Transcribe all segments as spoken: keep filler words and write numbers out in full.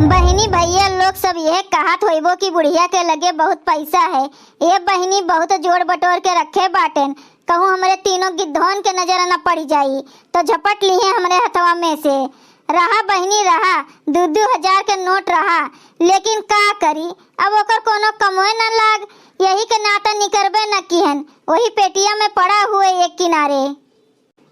बहिनी भइया लोग सब यह कहत होइबो कि बुढ़िया के लगे बहुत पैसा है। ए बहिनी बहुत जोड़ बटोर के रखे बाटेन, कहूँ हमरे तीनों गिद्धवन के नजर न पड़ी जाई, तो झपट लिहे हमरे हथवा में से। रहा बहिनी रहा, दू दू हजार के नोट रहा, लेकिन का करी, अब ओकर कोनो कमवे न लाग, यही के नाते निकरबे न किहन, वही पेटिया में पड़ा हुए एक किनारे।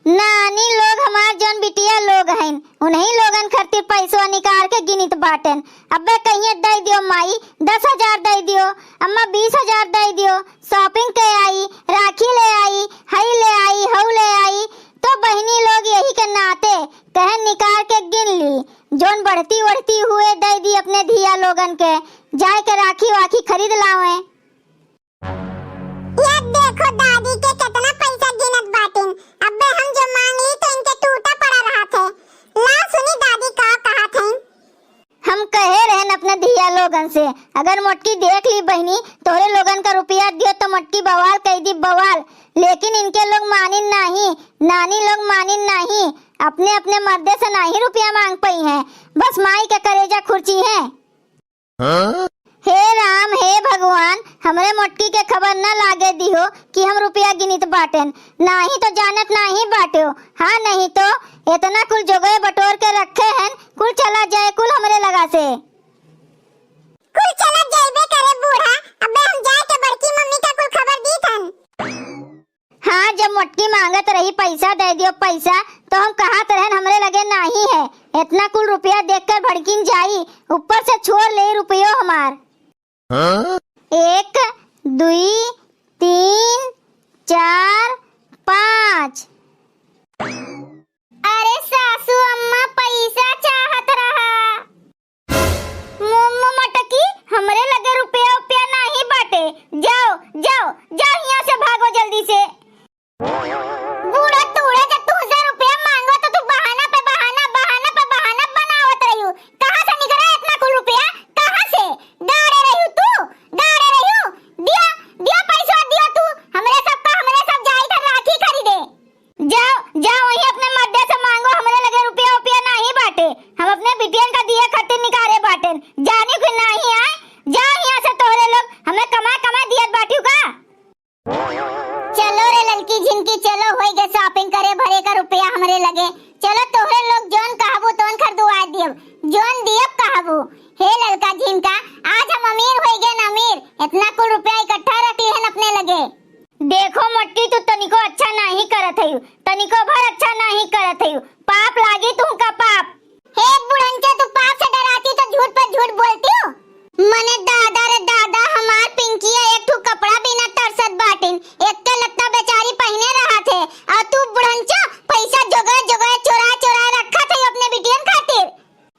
नानी लोग हमार जौन बिटिया लोग हइन, उन्हीं लोगन खातिर पैसवा निकाल के गिनित बाटेन। अब्बे कहिए दे दियो माई, दस हजार दे दियो, अम्मा बीस हजार दे दियो, shopping के आई, राखी ले आई, हई ले आई, हऊ ले आई। तो बहिनी लोग यही के नाते कहन निकाल के गिन ली, जौन बढ़ती ओढ़ती हुए दे दी अपने धिया लोगन के, जाए के राखी वाखी खरीद लावे। ये देखो दादी के केतना पैसा गिनत बाटिन। अब्बे हम जो मांग ली तो इनके टूटा पड़ा रहत है। ला सुनी दादी का कहत हैं। हम कहे रहन अपने धिया लोगन से, अगर मोटकी देख ली बहिनी, तोहरे लोगन का रुपया दियो तो मोटकी बवाल कह दी बवाल, लेकिन इनके लोग मानिन नाही, नानी लोग मानिन नाही, अपने अपने मर्दे से नाही रुपया मांग पई हैं, बस माई के करेजा खुरची हैं। हाँ? हे राम, हे भगवान, हमरे मोटकी के खबर न लागे दिहो कि हम रुपया गिनित बाटेन, नाही तो जानत नाही बाटेओ। हाँ, नहीं तो इतना कुल जोगवे बटोर के रखे हन, कुल चला जाए कुल हमरे लगा से। कुल चला जाइबे करे बूढ़ा, अबे हम जाए के बड़की मम्मी का कुल खबर दीत हन। हाँ, जब मोटकी मांगत रही, "पैसा दे दियो, पैसा," तो हम कहत रहन, "हमरे लगे नाही है।" इतना कुल रुपया देखकर भड़किन जाई, ऊपर से छोड़ ले रुपयो हमार। हाँ? एक, दुई, तीन, चार, पाँच। अरे सासू अम्मा, पैसा चाहत रहा। मुम्म मटकी, हमरे लगे रुपया उपया नाही बाटे। जाओ, जाओ, जाओ हियां से, भागो जल्दी से। बूढ़ा तूड़े, जब तुहसे रुपया मांगो तो तू बहाना पे बहाना, बहाना पे बहाना बनावत रहियो। कहाँ से निकला इतना कुल रुपया? कहाँ से? गाड़े रहियो तू, गाड़े रहियो। दिया, दिया पैसा दिया तू। हमरे सब का, हमरे सब जाई था राखी खरीदे। जाओ, जाओ, वहीं अपने मर्दे से मांगो, हमरे लगे रुपया उपया नाही बाटे। हम अपने बिटियन का दिए खातिर निकारे बाटेन। जानी कि नाही आए, जाओ यहाँ से तोहरे लोग, हमें कमा कमा दियत बाटियो का? चलो रे ललकी झिनकी, चलो, होई गे shopping करे, भरे का रुपया हमरे लगे। चलो तोहरे लोग जौन कहबू तौन खरीदवा दियब, जौन दियब कहबू। हे ललका झिनका, आज हम अमीर होई गे न अमीर, इतना कुल रुपया इकट्ठा रख लिहन अपने लगे। देखो मोटकी, तू तनिको अच्छा नाही करत हयू, तनिको भर अच्छा नाही करत हयू। पाप लागी तुमका पाप। हे बुढ़ंचा, तू पाप से डराती तो झूठ पर झूठ बोलती हो। मने दादा रे दादा, हमार पिंकिया एक ठू कपड़ा बिना तरसत बाटिन, एक के लत्ता बेचारी पहिने रहत है, और तू बुढ़ंचा पैसा जोगाए जोगाए चोराए चोराए रखत है अपने बिटियन खातिर।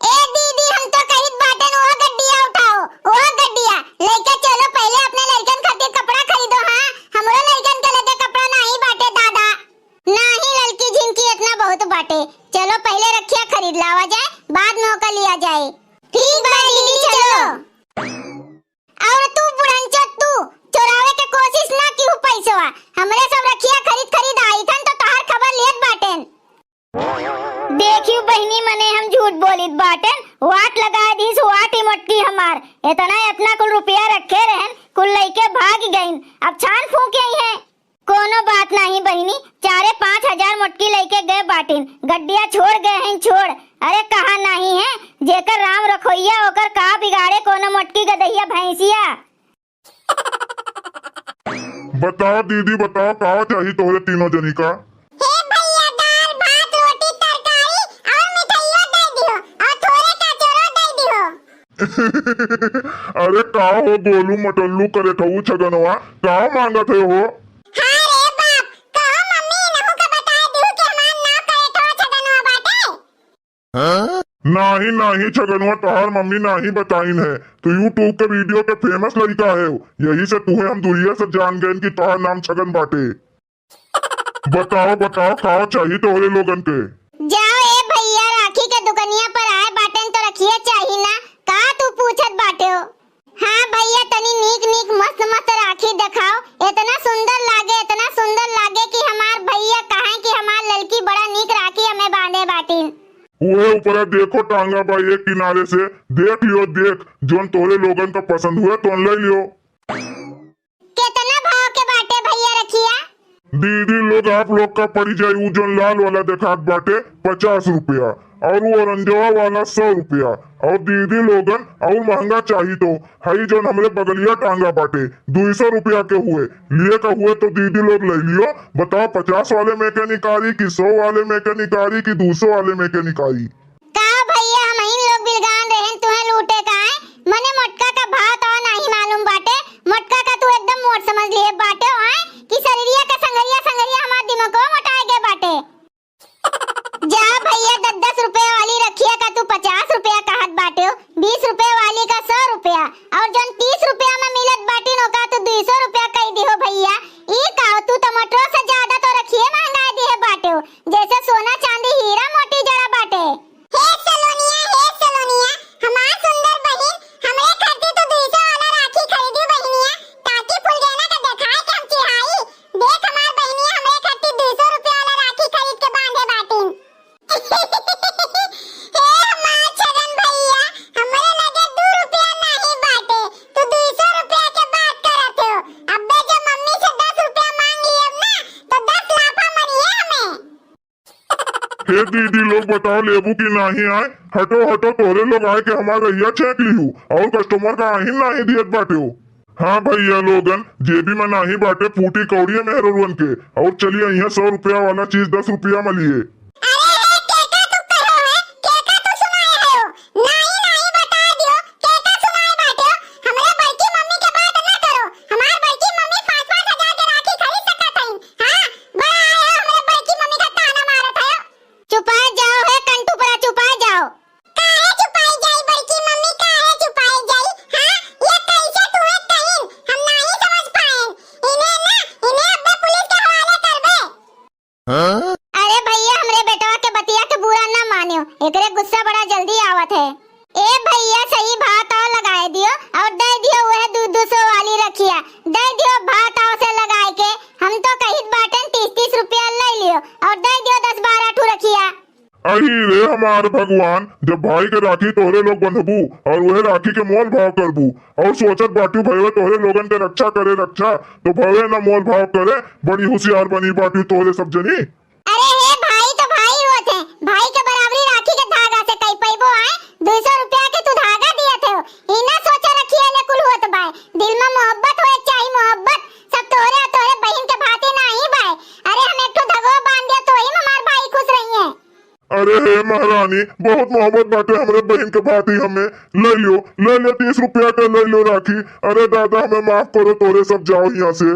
ए दीदी, हम तो कहित बाटेन, ओह गड्डिया उठाओ, ओह गड्डिया लइके चलो, पहिले अपने लइकन खातिर कपड़ा खरीदो। हाँ, हमरो लइकन के लगे कपड़ा नाही बाटे दादा। नाही ललकी झिनकी, इतना बहुत बाटे, चलो पहिले रखिया खरीद लावा जाए, बाद में ओका लिया जाए। ठीक बा दीदी, चलो। और तू बुढ़ंचो, तू चोरावे के कोशिश ना किहू पैसवा, हमरे सब रखिया खरीद खरीद आइथन तो तोहार खबर लेत बाटेन। देखियो बहिनी, मने हम झूठ बोलित बाटेन, वाट लगा दीस, वाट ही मोटकी हमार। इतना, इतना कुल रुपया रखे रहन, कुल लइके भाग गइन, अब छान फूंके ही हैं। कोनो बात नाही बहिनी, चारे पाँच हजार मोटकी लइके गए बाटिन, गड्डिया छोड़ गए हैं, छोड़। अरे कहा नाही है, जेकर राम रखोइया ओकर का बिगाड़े कोनो मोटकी गदहिया भैंसिया। बताओ दीदी, बताओ, का चाही तोहरे तीनों जनी का? हे भैया, दाल, भात, रोटी, तरकारी और मिठाइयो दे दिहो और थोड़े का चोरो दे दिहो। अरे का हो गोलू मटल्लू करेठऊ छगनवा, का मांगत है हो? हाँ रे बाप, कहो मम्मी, इनहू का बताए दिहो कि हमार नाम करेठऊ छगनवा बाटे। नाही, नाही छगनुआ, तोहार मम्मी नाही बताइन है। तू YouTube के video के famous लड़का है, यही से तुहे हम दूरिया से जान गए कि तोहार नाम छगन बाटे। बताओ, बताओ, का चाही तोहरे लोगन के? जाओ ए भैया, राखी के दुकनिया पर आए बाटेन तो रखिए चाही ना, का तू पूछत बाटे हो? हाँ भैया, तनी नीक नीक मस्त मस्त राखी देखाओ। इतना सुंदर लागे, इतना सुंदर लागे कि हमार भैया कहें कि हमार ललकी बड़ा नीक राखी हमें बांधे बाटिन। उहे ऊपर देखो टांगा बा एक किनारे से, देख लियो, देख, जौन तोरे लोगन का पसंद हुए तौन ले लियो। केतना भाव के बाटे भइया रखिया? दीदी लोग, आप लोग का पड़ी जाई उ जौन लाल वाला देखात बाटे पचास रुपया, और उ औरंजवा वाला सौ रुपया। और दीदी लोगन, और महंगा चाही तो हई जौन हमरे बगलिया टांगा बाटे, दुई सौ रुपया के हुए, लिए का हुए तो दीदी लोग ले लियो। बताओ, पचास वाले में के निकारी कि सौ वाले में के निकारी कि दो सौ वाले में के निकारी? का भइया, हमहिन लोग बिलगान रहेन, तुहें लूटे का आए? मने मोटका का भाव तो नाही मालूम बाटे, मोटका का तू एकदम मोट समझ लिए बाटे आए कि शरीरिया का संगरिया संगरिया हमार दिमागो मोटाए गए बाटे। जा भइया, दस दस रुपया वाली रखिया का तू पचास रुपया कहत बाटे हो, बीस रुपया वाली का सौ रुपया, और जौन तीस रुपया में मिलत बाटी ओका तू दुई सौ रुपया कही दिहो भइया। ई का हो, तू टमाटरो से ज्यादा तो रखिए महंगाई दिहे बाटे हो, जैसे सोना चांदी हीरा मोती जड़ा बाटे। हे सलोनिया, हे सलोनिया, हमार सुंदर बहिन, हमरे खातिर तू दुई सौ वाला राखी खरीदी बहिनिया, ताकि फुलगेना के देखाए के हम चिढ़ाई। देख हमार बहिनिया, हमरे खातिर दुई सौ रुपया वाला राखी खरीद के बांधे बाटिन। हे हमार छगन भइया, हमरे लगे दू रुपया नाही बाटे, तू दुई सौ रुपया के बात करत हो। अब्बे जो मम्मी से दस रुपया मांग लियब ना, तो दस लाफा मरिए हमें। हे दीदी लोग, बताओ लेबू कि नाही आए? हटो हटो, तोहरे लोग आए के हमार रहिया छेंक लिहू, और कस्टमर का आहिन नाही दियत बाटे हो। हाँ भइया लोगन, जेबी में नाही बाटे फूटी कौड़िया मेहररुअन के, और चलिए यहाँ सौ रुपया वाला चीज दस रुपया में लिए। अरे हे, केका तू कहो है? केका तू सुनाए हो? नाही, नाही बता दियो, केका सुनाए बाटे हो? हमरे बड़की मम्मी के बात ना करो। हमार बड़की मम्मी पाँच पाँच हजार के राखी खरीद सकत हईन। हाँ, बड़ा आए हो हमरे बड़की मम्मी का ताना मारत हो। चुपाए जाओ हे कंटू परा, चुपाए जाओ। काहे चुपाई जाई बड़की मम्मी, काहे चुपाई जाई? हाँ, ये कैसे तुहे कहिन? हम नाही समझ पाएन। इन्हें ना, इन्हें अब्बे पुलिस के हवाले करबे। अरे भइया, हमरे बेटवा के बतिया के बुरा ना मानियो, एकरे गुस्सा बड़ा जल्दी आवत है। ए भइया, सही भाव ताव लगाए दियो और दे दियो वह दू दू सौ वाली रखिया, दे दियो भाव ताव से लगाए के। हम तो कहित बाटेन तीस तीस रुपया ले लियो और दे दियो दस बारह ठू रखिया। अही रे हमार भगवान, जब भाई के राखी तोहरे लोग बंधबू और वह राखी के मोल भाव करबू और सोचत बाटू भइया तोहरे लोगन के रक्षा करे रक्षा, तो भवे ना मोल भाव करे, बड़ी होशियार बनी बाटू तोहरे सब जनी। अरे हे भाई तो भाई होत है, भाई के बराबरी राखी के धागा से कई पैबो आए, दो सौ रुपया के तू धागा दियत हो, ई ना सोचा रखिया ले कुल होत बाय, दिल में मोहब्बत होए चाही मोहब्बत, सब तोहरे और तोहरे बहिन के भांति नाही बाय। अरे हम एक ठो धगो बांध दिया तो ही हमार भाई खुश रही है। अरे हे महारानी, बहुत मोहब्बत बाटे हमरे बहिन के भांति हमें, ले लियो, ले लियो तीस रुपया के ले लियो राखी। अरे दादा हमें माफ करो तोहरे सब जाओ यहाँ से।